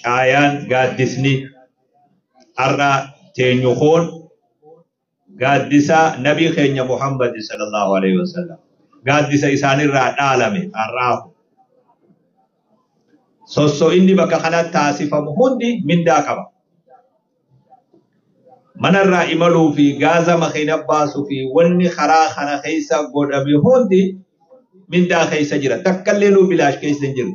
Caayaan gaaddisni har'a teenyu kun gaaddisa nabii keenya Muhammad sallallahu alaihi wasallam. Gaaddisa isaanirraa dhaalame har'aa kun. Sosso'inni bakka kanatti taasifamu hundi mindaa qaba. Manarraa imaluu fi gaaza makiina baasuu fi wanni karaa kana keessa godhame hundi mindaa keessa jira. Takkallee nuu bilaash keessa hin jiru.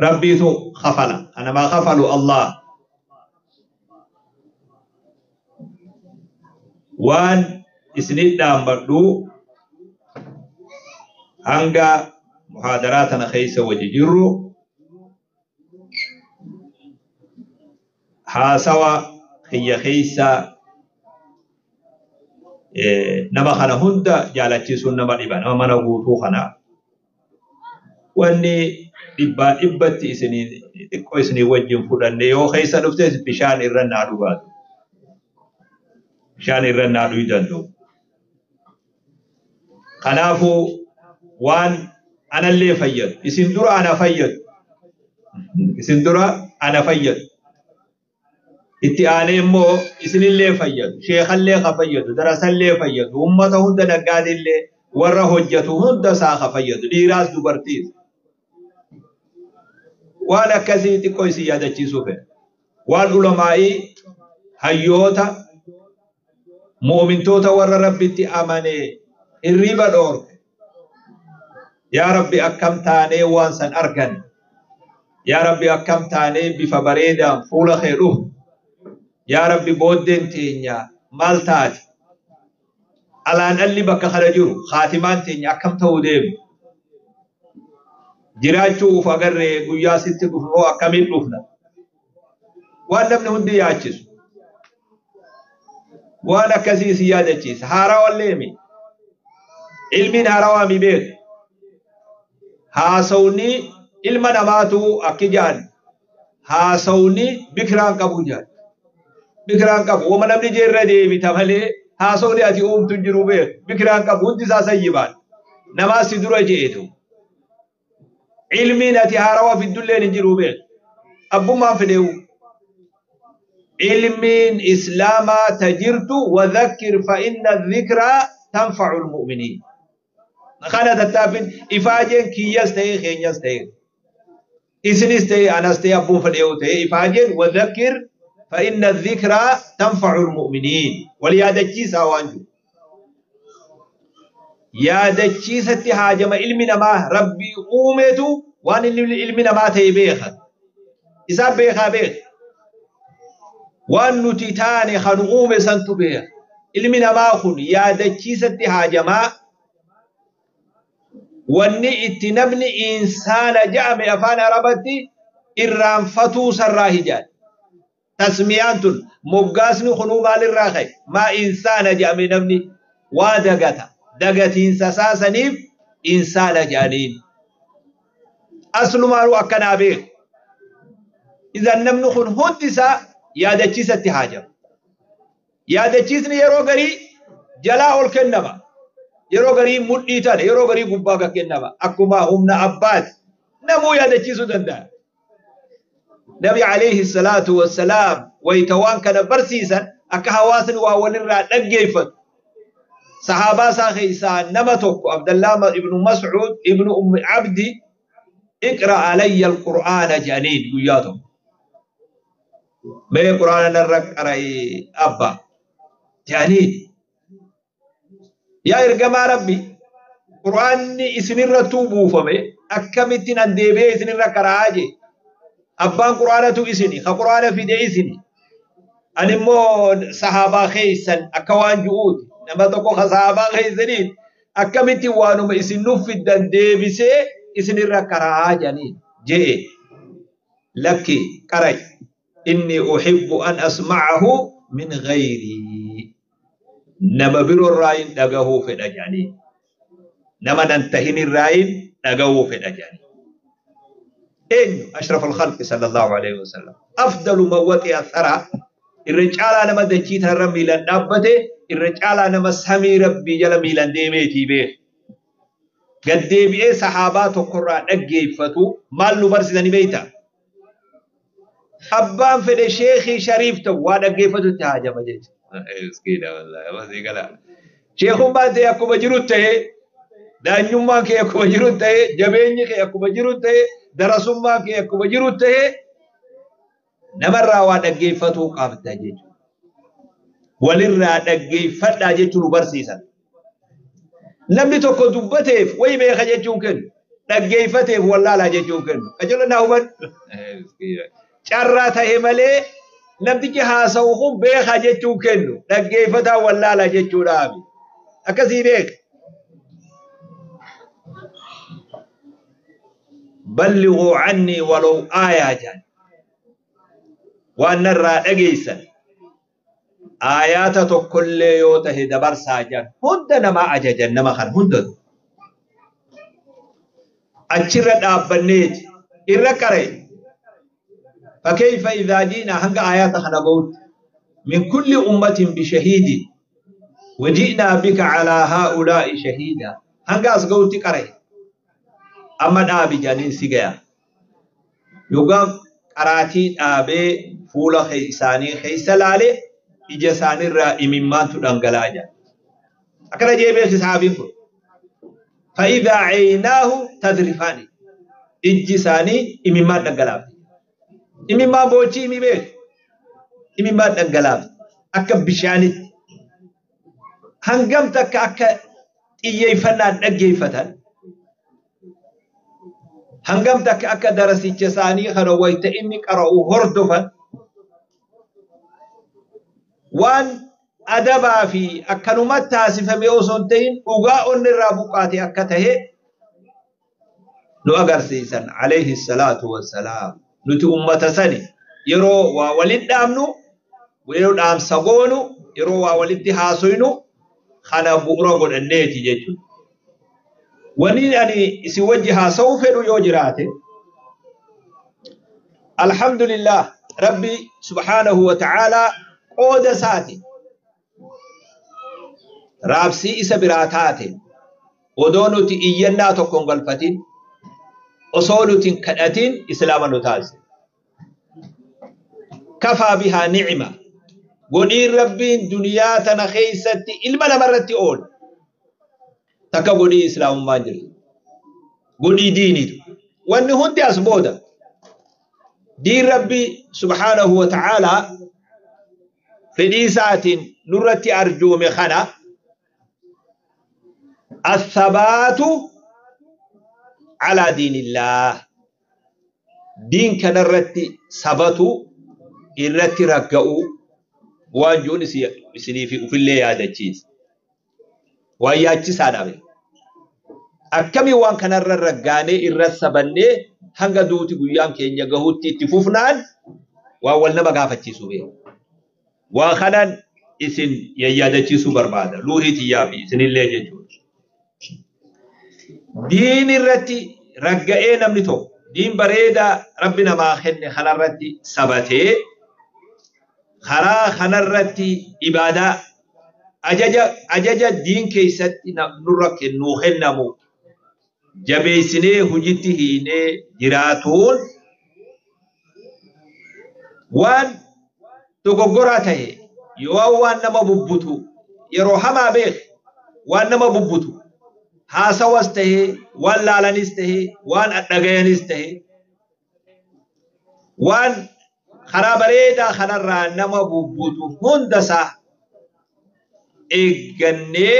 Rabbiitu kafala. Kanamaa kafalu Allah. Waan isinit dhaammadhu hanga muhaadaraa tana keessa wajji jirru haasawa kiyya keessa nama kana hunda jaalachiisuun nama dhiba, nama mana guutuu kana. Wanni dhibbaa dhibbatti isinii xiqqoo isinii wajjin fudhanne yoo keessa dhuftes bishaan irra naa dhugaatu. Bishaan irra naa dhuydantu. Kanaafuu waan anallee fayyadu, isin dura ana fayyadu. Isin dura ana fayyadu. Itti aanee immoo isinillee fayyadu, sheekallee ka fayyadu, darasallee fayyadu, uummata hunda naggaadillee warra hojjetu hunda isaa ka fayyadu, dhiiraas dubartiis. Waan akkasii xiqqoo isin yaadachiisuu fedha. Waan ulamaa'ii hayyoota mu'umintoota warra Rabbitti amane hirriba dhoorke. Yaa Rabbi akkam taanee waan san argan. Yaa Rabbi akkam taanee bifa bareedaan fuula kee dhufu. Yaa Rabbi booddeen teenya maal taati? Alaan alli bakka kana jiru khaatimaan teenya akkam ta'uu deemu? Jiraachuu uf agarree guyyaa sitti dhufnu hoo akkamiin dhufna? Waan namni hundi yaachisu. Waan akkasii si yaadachiisa. Haarawallee mi? Ilmiin haarawaa mi beeku? Haasawni ilma namaatu akki jaan haasawni bikiraan qabu jaan. Bikiraan qabu. Wama namni jeerra deebita malee haasawni ati uumtu hin jiru beeku. Bikiraan qabu hundi isaa sayyibaan. Namaa si dura jeetu. Ilmiin ati haarawaa fiddulleen hin jiru beeku. Abbummaan fedheewu. Ilmiin Islaamaa tajirtu wadhakkir fa inna dhikraa tanfa'ul mu'miniin. Kana tattaafin ifaajeen kiyyas ta'ee keenyas ta'ee. Isinis ta'ee anas ta'ee abbuun fedheewu ta'ee ifaajeen wadhakkir fa inna dhikraa tanfa'ul mu'miniin. Wal yaadachiisaa waan jiru. Yaadachiisatti haajama ilmi namaa Rabbii uumeetu waan ilmi namaa ta'e beeka. Isaan beekaa beeka. Waan nuti taane kan uume santu beeka. Ilmi namaa kun yaadachiisatti haajamaa. Wanni itti namni insaana jedhame afaan Arabatti irraanfatuu sarraa hijaal. Tasmiyaan tun moggaasni kunuu maalirraa ka'e? Maa insaana jedhame namni waa dagata. Dagatiinsa isaa saniif insaana jedhaniin. Aslumaanuu akkanaa beeku. Idan namni kun hundi isaa yaadachiisatti haajama. Yaadachiisni yeroo garii jalaa ol kennama. Yeroo garii mudhii tana, yeroo garii gubbaa gad kennama. Akkuma humna abbaati. Namuu yaadachiisuu danda'a. Nabi alayhi salaatu wassalaam wayita waan kana barsiisan akka hawaasni waa walirraa dhaggeeffatu. Sahaabaa isaa keessaa nama tokko Abdallaa ibnu Mas'uud ibnu Ummi Abdi iqra alayya al-Qur'aana jedhaniin guyyaa tokko. Mee Qur'aana narra qara'i abba jedhaniin. Yaa ergamaa Rabbi Qur'aanni isinirrattuu buufame akkamittiin an deebi'ee isinirra qara'aa jee. Abbaan Qur'aanatu isini, ka Qur'aana fide isini. Ani immoo sahaabaa keessan akka waan ju'uuti. Nama tokko ka sahaabaa keessaniin akkamitti waanuma isin nuuf fiddan deebisee isinirra qara'aa jedhaniin je'e. Lakki qara'i. Inni uhibbu an asma'ahu min ghayri. Nama biroo irraa hin dhagahuu fedha jedhaniin. Nama nan tahin irraa hin dhagahuu fedha jedhaniin. Eenyu? Ashraf al-khalqi sallallahu alayhi wa sallam. Afdalu man waxi'a thara. Irra caalaa nama dachii tanarra miilan dhaabbate, irra caalaa nama samii Rabbii jala miilan deemeetii beeku. Gad deebi'ee sahaabaa tokkorraa dhaggeeffatu maal nu barsiisanii beektaa? Abbaan fedhe sheekii shariif ta'u waa dhaggeeffatutti haajama jechuudha. Sheekummaan ta'e akkuma jiru ta'e, daanyummaan kee akkuma jiru ta'e, jabeenyi kee akkuma jiru ta'e, darasummaan kee akkuma jiru ta'e, namarraa waa dhaggeeffatuu qabda jechuudha. Walirraa dhaggeeffadhaa jechuun nu barsiisan. Namni tokko dubbateef wayi beeka jechuun kennu, dhaggeeffateef wallaalaa jechuun kennu. Qajeeloo naa hubadhu. Carraa ta'e malee namtichi haasa'u kun beeka jechuun kennu, dhaggeeffataa wallaalaa jechuudhaafi. Akkasii beeka. Ballighuu cannii walaw aayaa jedhan. Waan narraa dhageessan aayaata tokkollee yoo tahe dabarsaa jedhan hunda namaa ajajan nama kan hundatu. Achirra dhaabbanneeti irra qara'e. فكيف إذا جئنا هنگا آيات خنقوت من كل أمة بشهيد وجئنا بك على هؤلاء شهيدا هنگا أسقوت قرأي أما نابي جانين سيغيا يوغا قراتي آبي فولا خيساني خيسلالي إجساني الرائم ما تدنگلاجا أكرا جيبه صحابين فإذا عيناه تذرفاني إجساني إممان دنگلافي imimmaan boochii imi beeku imimmaan dhangalaafti akka bishaanitti hangam takka akka xiyyeeffannaan dhaggeeffatan hangam takka akka darasicha isaanii kana wayta inni qara'u hordofan waan adabaa fi akkanumatti taasifame osoo hin ta'in dhugaa onni irraa buqqaate akka tahe nu agarsiisan alayhi salaatu wassalaam. Nuti ummata sani yeroo waa walitti dhaamnu, yeroo dhaamsa goonu, yeroo waa walitti haasoynu kana bu'uura godhanneeti jechuudha. Wanni ani isin wajji haasa'uu fedhu yoo jiraate, alhamdulillah Rabbi subhaanahu wa ta'aalaa qooda isaati raabsii isa biraa taate odoo nuti iyyannaa tokko hin galfatin osoo nuti hin kadhatin islaama nu taasise. Kafaa bihaa ni'ima. Godhiin Rabbiin duniyaa tana keessatti ilma namarratti oole. Takka godhii islaamummaan jirtu. Godhii diiniitu. Wanni hundi as booda. Diin Rabbi subhaanahu wa ta'aalaa fedhii isaatiin nurratti arjoome kana athabaatu على دين الله دين كان الرتي سبتو الرتي رقعو وانجون سني في اللي هذا تشيز ويا تشيز هذا أكمي وان كان الرقاني الرسبني هنگا دوتي قيام كين يقهوتي تفوفنان وأول نما قافة تشيسو بيه وخنان إسن يا تشيسو بربادة لوهي تيابي إسن اللي جيجو دين الرتي رجعين namni tokko diin bareedaa rabbi namaa kenne kanarratti sabatee karaa kanarratti ibaadaa ajaja diin keessatti nurra kennuu kennamu jabeessinee hojiitti hiinee jiraatuun waan dogoggoraa ta'e yoo waan nama bubbutu yeroo hamaa beek waan nama bubbutu haasawas tahee waan laalanis tahee waan dhagayanis tahee waan karaa bareedaa kanarraa nama bubbutu hundasaa eeggannee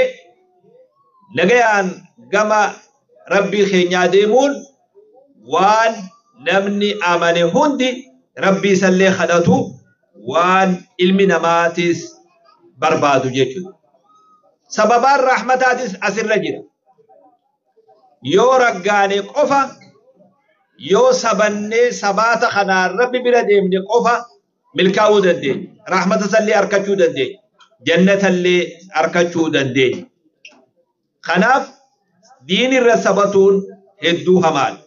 nagayaan gama rabbii keenyaa deemuun waan namni amane hundi rabbii isallee kadhatu waan ilmi namaatis barbaadu jechuudha. Sababaan rahmataatis asirra jira. Yoo raggaane qofa yoo sabannee sabaata kanaan rabbi bira deemne qofa milkaa'uu dandeenya. Rahmata sallee arkachuu dandeenya. Jannatallee arkachuu dandeenya. Kanaaf diinirra sabatuun hedduu hamaadha.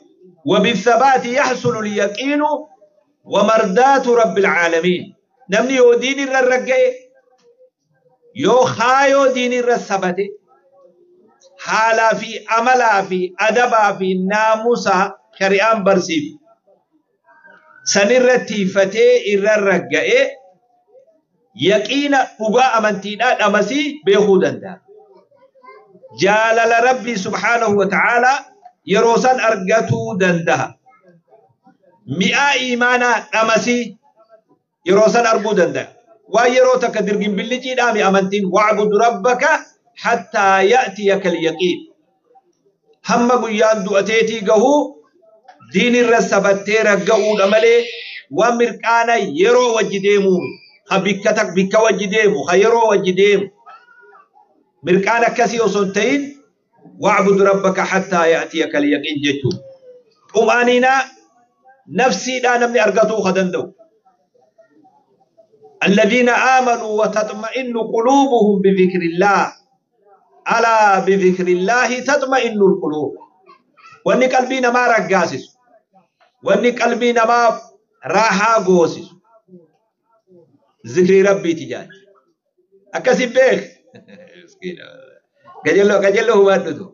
وبالثبات يحصل اليقين ومردات رب العالمين. نمني يو دين الرقي يو خايو دين الرسبته Haalaa fi amalaa fi adabaa fi naamusa shari'aan barsiiftu sanirra tiifatee irra ragga'ee yaqiina dhugaa amantiidhaa dhamasii beekuu danda'a. Jaalala Rabbii subhaanahu wa ta'aalaa yeroo san argatuu danda'a. Mi'aa iimaanaa dhamasii yeroo san arguu danda'a. Waan yeroo takka dirgin billiciidhaami amantiin wa'budu rabbaka hattaa ya'tiyaka al-yaqiin. Hamma guyyaan du'ateetii gahuu diinirra sabattee ragga'uudha malee waan mirqaana yeroo wajji deemuumi. Ha bikka tak bikka wajji deemu, ha yeroo wajji deemu. Mirqaan akkasii osoo hin ta'in wa'budu rabbaka hattaa ya'tiyaka al-yaqiin jechuudha. Xumaaniinaa nafsiidhaa namni argatuu ha danda'u. الذين آمنوا وتطمئن قلوبهم بذكر الله ألا بذكر الله تطمئن القلوب. واني قلبي نما رقاسس واني قلبي نما راحة قوسس ذكر ربي تجاج أكسب بيك قجلو قجلو هو أدو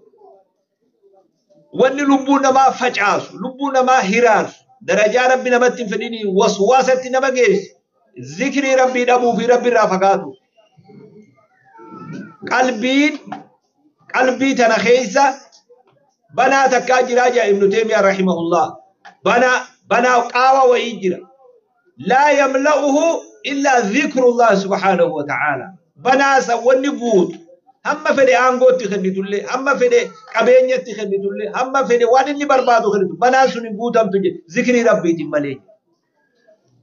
واني لبو نما فجعاس لبو نما هراس درجة ربي نما تنفديني وسواسة نما جيس ذكر ربي نبو في ربي رافقاتو قلبين قلبي تنخيسة بنا تكاجرا جاء ابن تيمية رحمه الله بنا بنا قاوة ويجرا لا يملأه إلا ذكر الله سبحانه وتعالى. بنا سوى نقود هم فدي أنغو تخني تولي هم فدي قبينية تخني تولي هم فدي وان اللي بربادو خني بنا سنقود هم تجي ذكر ربي تملي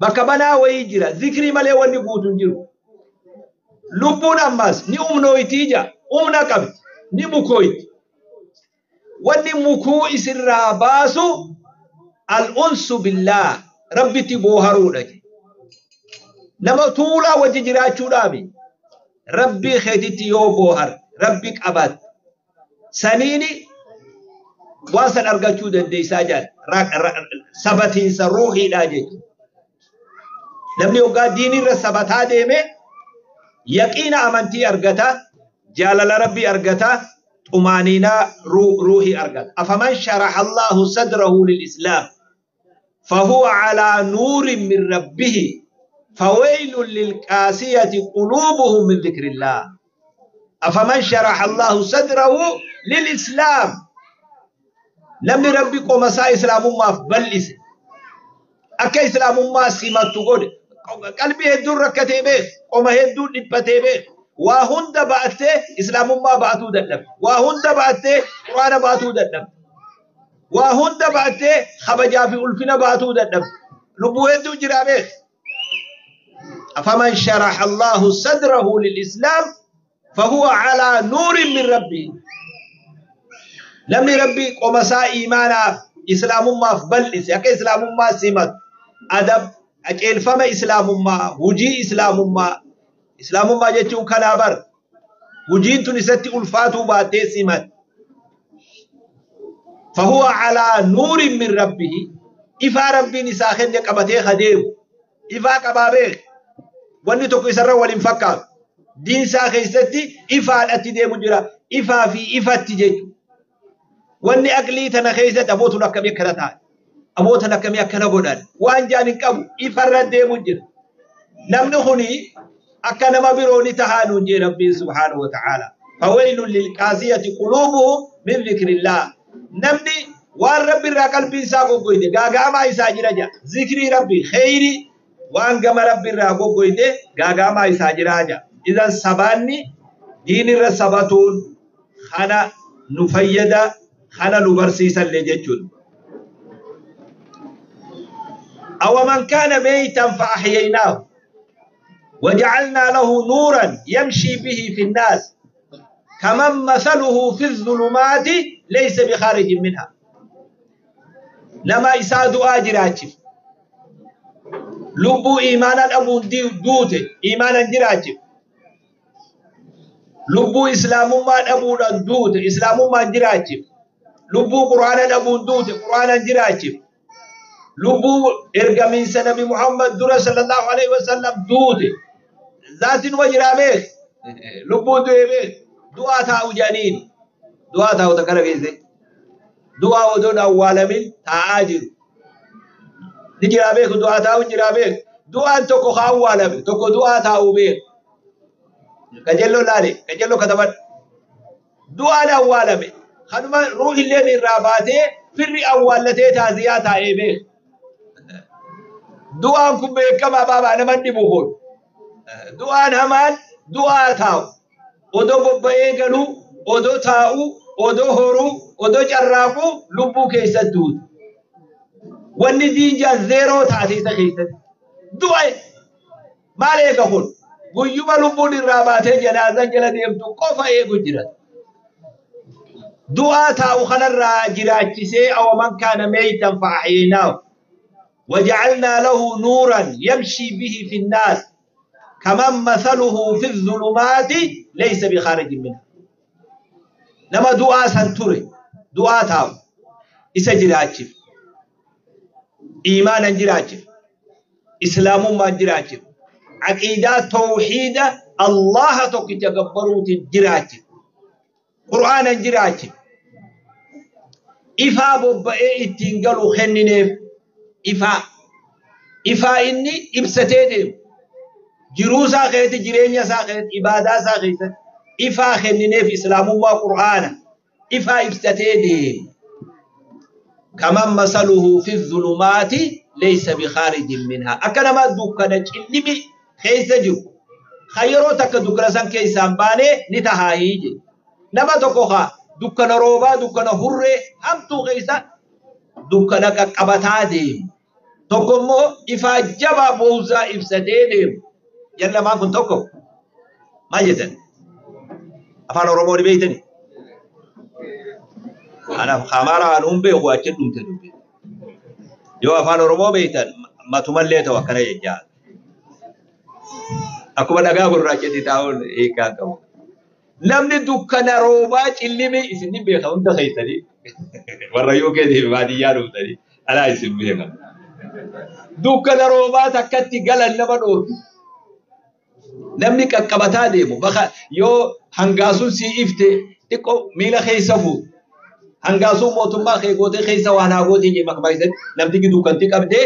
بك بنا ويجرا ذكري ملي ونقود نجرو لبون أماس ني أمنو يتيجا أمنا قبل ني مكويت وني مكو إسر باسو الأنس بالله ربي تبوهرونك نما طولا وججراتشو دامي ربي خيتي يو بوهر ربي أبد سنيني واسن أرغتشو دندي ساجان سبتين سروحي داجي نمني وقا ديني رسبتا ديمي يقين أمنتي أرغتا جلال ربي أرغتا طمانينة روحي أرغتا. أفمن شرح الله صدره للإسلام فهو على نور من ربه فويل للقاسية قلوبهم من ذكر الله. أفمن شرح الله صدره للإسلام لم ربي قوم سا إسلام ما بلس أكا إسلام ما سيما تقول قلبي هدو ركتي به قوم هدو نبتي به وهند بأته إسلام ما بأتو دلم وهند بأته قرآن بأتو دلم وهند بأته خبجا في ألفنا بأتو دلم لبو هدو جرابه. أفمن شرح الله صدره للإسلام فهو على نور من ربه. لم ربي قوم سا إيمانا إسلام ما بلس أكا إسلام ما سيمت أدب أجل فما إسلام ما وجي إسلام ما إسلام ما جتون كنابر وجين تنستي ألفاتو باتي سيمت فهو على نور من ربه. إفا ربي نساخن يقبتي خديم إفا قبابيخ واني توكو يسرر والانفكار دين ساخي ستي إفا الاتي مجرى إفا في إفا التجيج واني أقلي تنخيزت أبوتو لكم يكرتان أبوتو لكم يكربونان وان جاني كابو إفا الرد مجرى نمنخني أكنا ما بروني تهانون جي ربي سبحانه وتعالى. فويل للقاسية قلوبهم من ذكر الله. نمني وان ربي را قلبي ساقو قويدي غاغاما إساجي رجا ذكري ربي خيري وان قم ربي را قويدي غاغاما إساجي رجا. إذن سباني دين الرسبتون خنا نفيد خنا نبرسيسا لججون. أو من كان ميتا فأحييناه وجعلنا له نورا يمشي به في الناس كمن مثله في الظلمات ليس بخارج منها. لما إسادو آجراتف لبو إيمانا أبو دوت إيمانا جراتف لبو إسلام ما أبو دوت إسلام ما جراتف لبو قرآن أبو دوت قرآن جراتف لبو إرقمين سنبي محمد در صلى الله عليه وسلم دوت ذات وجرابه لبو دوبه دعاء تاو جانين. Du'aa taa'u takka dhageesse. Du'aa odoon awwaalamin taa'aa jiru. Ni jiraa beeku du'aa taa'u jiraa beeku. Du'aan tokko haa awwaalame tokko du'aa taa'u beeku. Qajeelloo laale qajeelloo katabadhu. Du'aan awwaalame kanuma ruuhilleen irraa baatee firri awwaallatee taaziyaa taa'ee beeku. Du'aan kun beekamaa baabaa nama dhibu kun. Du'aan hamaan du'aa taa'u. Odoo bobba'ee galuu, odoo taa'u, odoo horuu, odoo carraaquu lubbuu keessatti duutu. Wanni diinjaa zeeroo taate isa keessatti. Du'a maal eega kun? Guyyuma lubbuun irraa baatee janaazaan jala deemtu qofa eegu jira. Du'aa taa'u kanarraa jiraachisee awaman kaana meeytan fa'ahiinaahu. وجعلنا له نورا يمشي به في الناس كمن مثله في الظلمات ليس بخارج منها. نما دعاء سنتوري دعاء تاو إسا جراجف إيمانا جراجف إسلام ما جراجف عقيدة توحيد الله تكبروت جراجف قرآن جراجف إفا ببئي اتنقلوا خننف إفا إفا إني إبستيدم jiruu isaa keessatti jireenya isaa keessatti ibaadaa isaa keessatti ifaa kennineef islaamummaa qur'aana ifaa ibsatee deema. Kaman masaluhu fi dhulumaati laysa bikhaarijin minhaa. Akka nama dukkana cillimi keessa jiru kan yeroo takka dukkana san keessaan baanee ni tahaayii jedhe. Nama tokko haa dukkana roobaa dukkana hurree hamtuu keessa dukkana qaqqabataa deemu. Tokko immoo ifaa jabaa boonsaa ibsatee deemu. Jarri lamaan kun tokko maal jettan? Afaan Oromoo ni beektani? Anaaf Amaaraa nuun beeku achi dhumte dubbi. Yoo afaan Oromoo beektan matumallee ta'u akkana jechaa. Akkuma dhagaa gurraachatti taa'uun hiikaa qabu. Namni dukkana roobaa cillimii isin ni beeka hunda keessanii. Warra yoo keetiif baadiyyaa dhuftanii alaa isin beeka. Dukkana roobaa takkatti galan nama dhoorku. Namni qaqqabataa deemu baka yoo hangaasuun sii ifte xiqqoo miila keessa fuudhu. Hangaasuu mootummaa kee gootee keessa waan haa gootee jee maqaa keessatti namtichi dukkanti qabdee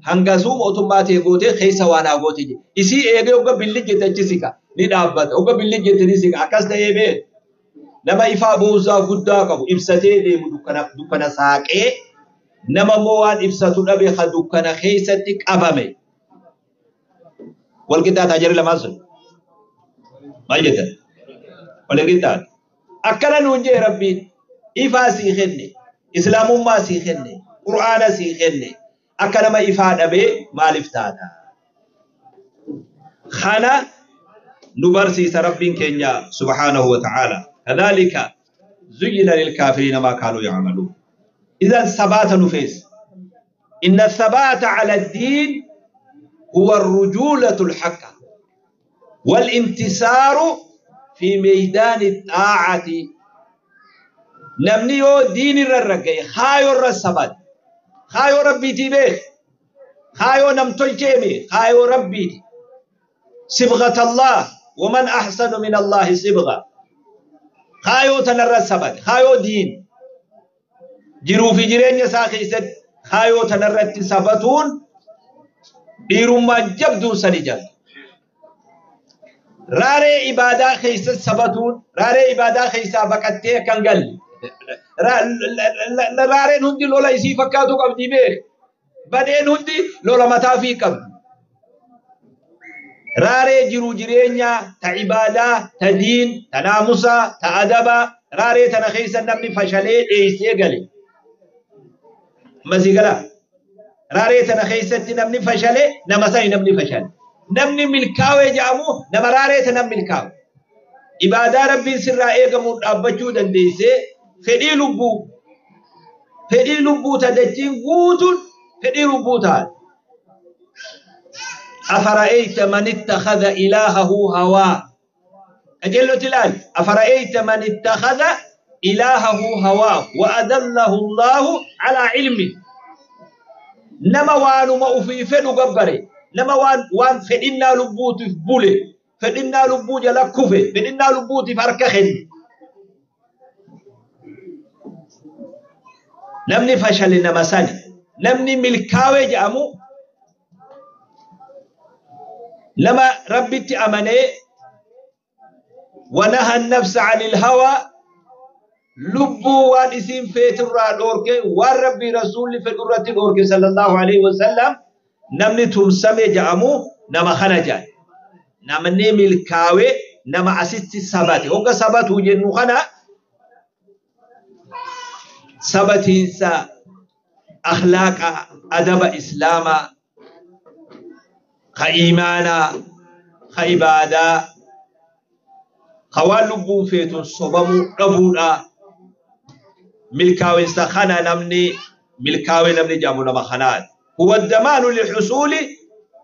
hangaasuu mootummaa kee gootee keessa waan haa gootee jee. Isii eegee hogga billi jette achi siqa ni dhaabbata hogga billi jette ni siqa akkas ta'ee beeku. Nama ifaa buusaa guddaa qabu ibsatee deemu dukkana saaqee nama immoo waan ibsatu dhabe ka dukkana keessatti qabame. Wal qixxaataa jarri lamaan sun. Maal jettan? Wal qixxaata. Akkana nuun jee Rabbiin ifaa sii kenne, islaamummaa sii kenne, qur'aana sii kenne. Akka nama ifaa dhabee maaliif taata? Kana nu barsiisa Rabbiin keenya subhaanahu wa ta'aala. Kadhaalika zuyyina lilkaafiriina maa kaanuu ya'maluun. Idan sabaata nu feesa. Inna sabaata ala diin هو الرجولة الحقة والانتصار في ميدان الطاعة. نمنيو دين الرقي خايو الرسبات خايو ربي تبيخ خايو نمتلجيمي خايو ربي صبغة الله ومن أحسن من الله صبغة خايو تنرسبات خايو دين جرو في جرين يساخي ست خايو تنرت سبتون dhiirummaan jabduun sani jabdu. Raaree ibaadaa keessa sabatuun raaree ibaadaa keessaa baqattee akka hin galle. Raareen hundi lola isii fakkaatu qabdi beek. Badeen hundi lola mataa fi qabdi. Raaree jiru jireenyaa ta ibaadaa ta diin ta naamusaa ta adabaa raaree tana keessa namni fashalee dheessee gale. Masii galaa. Raaree tana keessatti namni fashale nama sani namni fashale. Namni milkaa'ee jedhamu nama raaree tana milkaa'u. Ibaadaa Rabbiin sirraa eegamuun dhaabbachuu dandeessee fedhii lubbuu tadachiin guutuun fedhii lubbuu taate. Afara'eeyta man ittakhadha ilaahahu hawaa. Qajeellotti ilaali. Afara'eeyta man ittakhadha ilaahahu hawaa wa adallahu Allahu alaa ilmi. Nama waanuma ofii fedhu gabbare nama waan fedhinnaa lubbuutiif bule fedhinnaa lubbuu jala kufe fedhinnaa lubbuutiif harka kenne. Namni fashale nama sani. Namni milkaawee jedhamu nama Rabbitti amanee wanaha nafsa anil hawaa, lubbuu waan isiin feeturraa dhoorke, waan Rabbii Rasuulli fedhurratti dhoorke sallallahu alaihi wasallam, namni tumsame jedhamu nama kana jedhan. Namni milkaawee nama asitti sabate. Hogga sabatu jennu kana sabatiinsa akhlaaqa, adaba islaamaa, ka iimaanaa, ka ibaadaa, ka waan lubbuun feetun sobamuu dhabuudha. Milkaawinsa kana namni milkaawee namni jedhamu nama kanaati. Huwa damaanu lilxusuuli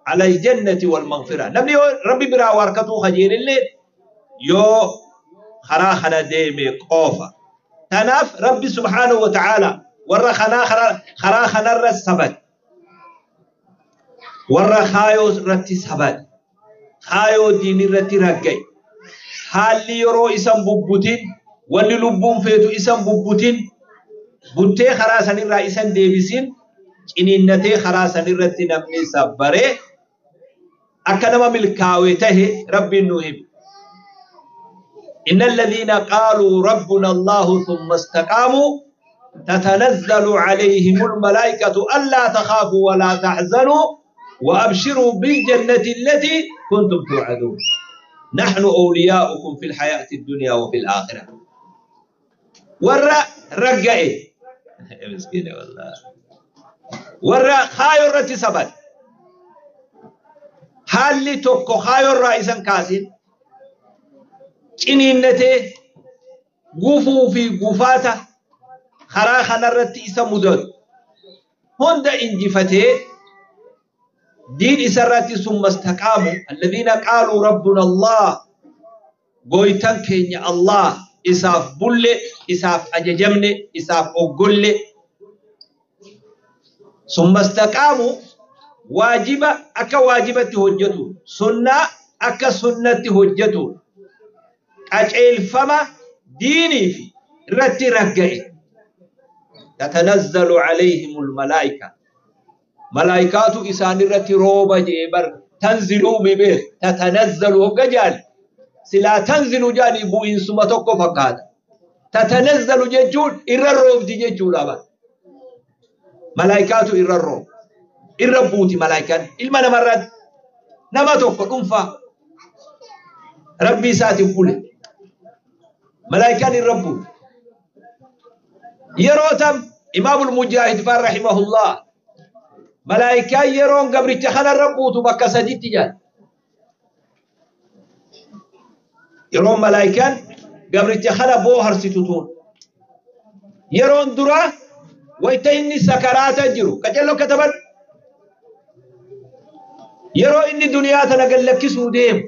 ala aljannati walmaghfira. Namni yoo Rabbi biraa waa harkatuu kajeelillee yoo karaa kana deeme qofa. Tanaaf Rabbi subhaanahu wa ta'aala warra kanaa karaa kanarra sabate, warra kaayoo irratti sabate, kaayoo diinii irratti ragga'e, haalli yeroo isan bubbutin, wanni lubbuun feetu isan bubbutin, buttee karaa sanirraa isan deebisin, ciniinnatee karaa sanirratti namni sabbaree akka nama milkaawee tahe Rabbiin nuu hime. إن الذين قالوا ربنا الله ثم استقاموا تتنزل عليهم الملائكة ألا تخافوا ولا تحزنوا وأبشروا بالجنة التي كنتم توعدون نحن أولياؤكم في الحياة الدنيا وفي الآخرة. ورا رجعي يا مسكينة والله، ورا خاير رتي سبت حالي توكو خاير رئيسا كاسين ciniinnatee gufuu fi gufaata karaa kanarratti isa mudatu hunda injifatee diin isarratti summa istaqaamu alladhiina qaaluu rabbuna Allah, gooytan keenya Allah, isaaf bulle, isaaf ajajamne, isaaf oggolle. Summa istaqaamu, waajiba akka waajibatti hojjetu, sunnaa akka sunnatti hojjetu, qaceelfama diinii fi irratti ragga'e. Tatanazzalu alayhimul malaa'ika, malaayikaatu isaan irratti rooba jee bar. Tanziluu mi beek, tatanazzalu hogga jaal silaa tanzilu jaanii bu'iinsuma tokko fakkaata. Tatanazzalu jechuun irra roobdi jechuudha bar. Malaayikaatu irra rooba, irra buuti malaayikaan ilma namarratti, nama tokko dhuunfaa Rabbii isaatiin bule, malaayikaan irra buuti. Yeroo tam Imaamul Mujaahid faan rahimahullah, malaayikaan yeroon gabricha kanarra buutu bakka saditti jaal. Yeroon malaayikaan gabricha kana booharsitu tuun, yeroon dura wayta inni sakaraata jiru qacello kataban, yeroo inni duniyaa tana gallakkisuu deemu,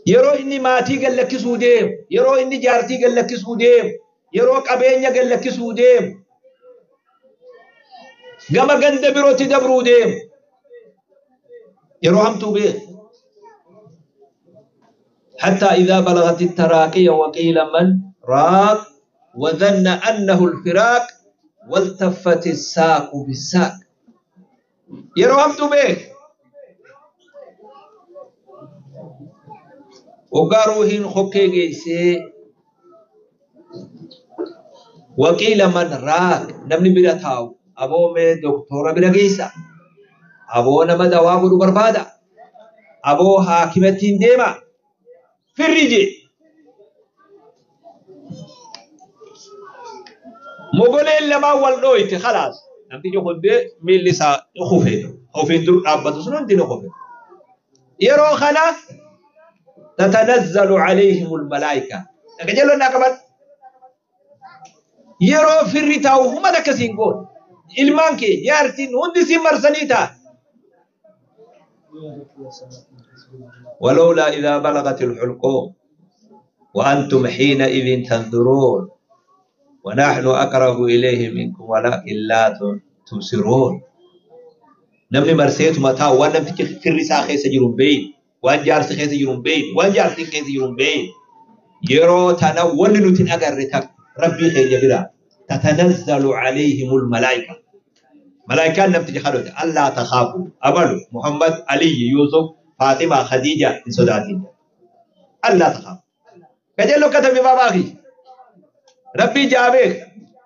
yeroo inni maatii gallakkisuu deemu, yeroo inni jaartii gallakkisuu deemu, yeroo qabeenya gallakkisuu deemu, gama ganda birootti dabruu deemu, yeroo hamtuu beeku. حتى إذا بلغت التراقي وقيل من راق وظن أنه الفراق والتفت الساق بالساق. yeroo hamtuu beek. Waggaa ruuhiin hokkee geessee waqiila man raaq, namni bira taa'u aboo mee doktora bira geessa, aboo nama dawaa godhu barbaada, aboo haakimattiin deema firri jee, mogoleen lamaan wal dhooyte, khalaas namtichi hundee miilli isaa kufe, ofiin dur dhaabbatu sun hundi ni kufe. Yeroo kana tatanazzalu alayhim almalaa'ika. Dhagajalloon naa qaban, yeroo firri taa'u humna akkasiin goon, ilmaan kee, jaartiin hundi siin marsanii ta'a. ولولا إذا بلغت الحلقوم وأنتم حينئذ تنظرون ونحن أقرب إليه منكم ولكن لا تبصرون. Namni marseetuma taa'u waan namtichi firri isaa keessa jiru hin beeyin, waan jaarsi keessa jiru hin beeyin, waan jaartiin keessa jiru hin beeyin. Yeroo tana wanni nuti hin agarre takka Rabbii keenya biraa tatanazzalu alayhimul malaa'ika. Malaa'ikaan namticha kadhate allaa takhaafu amalu Muhammad Aliyyi Yusuf Faaxima Khadiija hin sodaatin. Allaa takhaafu. Qajeello katabi baabaa kiyya. Rabbii ja'a beek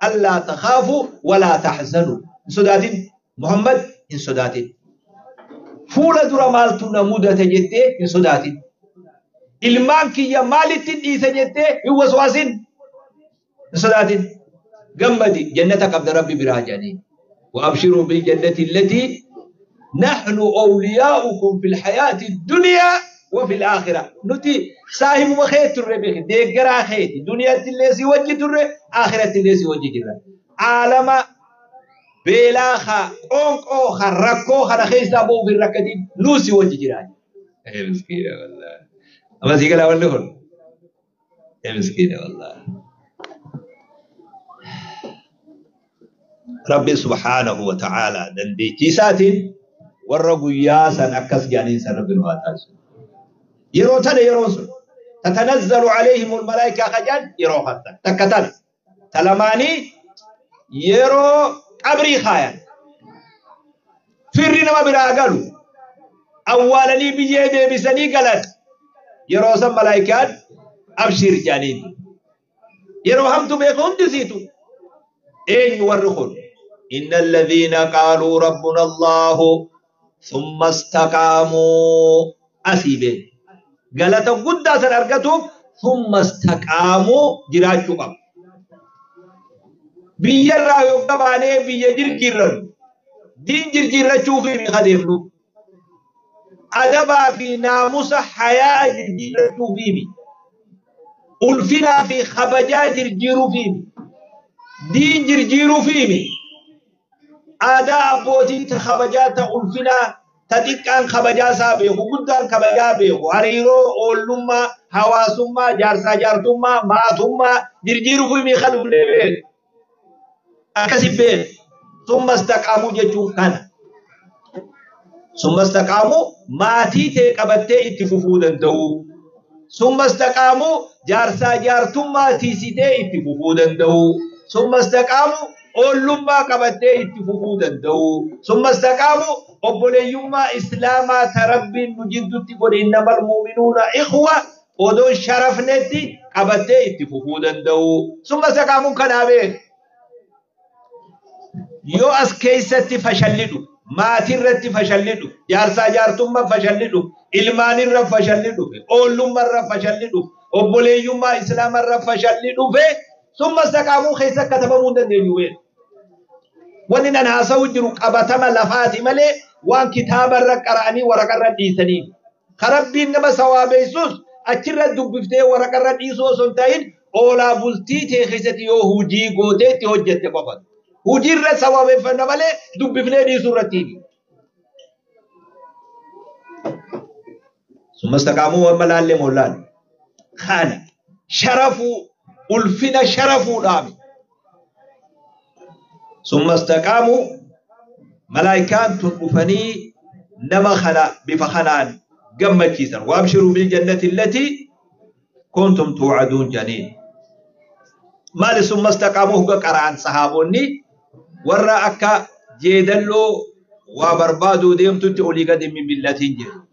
allaa takhaafu walaa tahzanu hin sodaatin Muhammad hin sodaatin. Fuula dura maaltu na mudate jettee hin sodaatin. Ilmaan kiyya maalitti dhiise jettee hin waswaasin. Hin sodaatin. Gammadi jannata qabda Rabbi biraa jedhanii. وأبشروا بالجنة التي نحن أولياؤكم في الحياة الدنيا وفي الآخرة. نتي ساهم وخير ترى بيخ ديغرا خير دنيا اللي وجه ترى آخرة اللي وجه ترى عالم بلاخا قونقو خرقو خرخيس أبو في الركدين نوسي وجه جيران. يا مسكينة والله. أما سيقول أول نقول يا مسكينة والله. ربي سبحانه وتعالى دنديتي ساتين ورقوا ياسا أكس جانين سرب الواتاس يروتن يروسن تتنزل عليهم الملائكة خجل يرو حتى تكتن تلماني يرو قبري خايا فرنا ما براغلو أولني بيجي بسني قالت يروسن ملائكات أبشر جانين يرو همتو بيكون دسيتو إن يورخون إن الذين قالوا ربنا الله ثم استقاموا أسيبه قالت قد أرقتهم ثم استقاموا جراجهم بيجرى يقباني بيجر جرن دين جر جرى شوفي بخدمه أدبا في ناموس حياة جرجر شوفي ألفنا في خبجا جرجيرو فيه دين جرجيرو فيه آداء بوتي تخبجات ألفنا تدقان خبجا سابه قدان خبجا به هريرو أولما حواسما جارسا جارتما ماتما جرجيرو فيه خلو لبه أكسب به ثم استقاموا جتشون كان ثم استقاموا ماتي تقبتي اتففودا دو ثم استقاموا جارسا جارتما تيسيتي اتففودا دو ثم استقاموا أولما قبتي اتفقوا دندو ثم استقاموا أبوليما إسلاما تربي نجدتي قل إنما المؤمنون إخوة ودون شرف نتي قبتي اتفقوا دندو ثم استقاموا كنابه يو أس كيستي فشلدو ما ترتي فشلدو جارسا جارتما فشلدو إلمان الرب فشلدو أولما الرب فشلدو أبوليما إسلام الرب فشلدو ثم استقاموا خيسا كتبوا دندو واننا ناسو جرو قبتما لفاتي ملي وان كتاب الرقراني ورق الرديسني خربي نما سوابيسوس اچر دبفته ورق الرديسو سنتين اولا بولتي تي خيستي يو هوجي غوتي تي حجت فقط هوجي ر سوابي فنا ملي دبفني دي سورتي ثم استقاموا وملال مولان خان شرفوا ألفنا شرفوا دامي ثم استقاموا ملائكان تنفني نما خلا بفخنان قمت وابشروا بالجنة التي كنتم توعدون جنين مال ثم استقاموا هو قران صحابوني ورا أكا جيدلو وبربادو ديمتو تولي قدم من ملتين جيد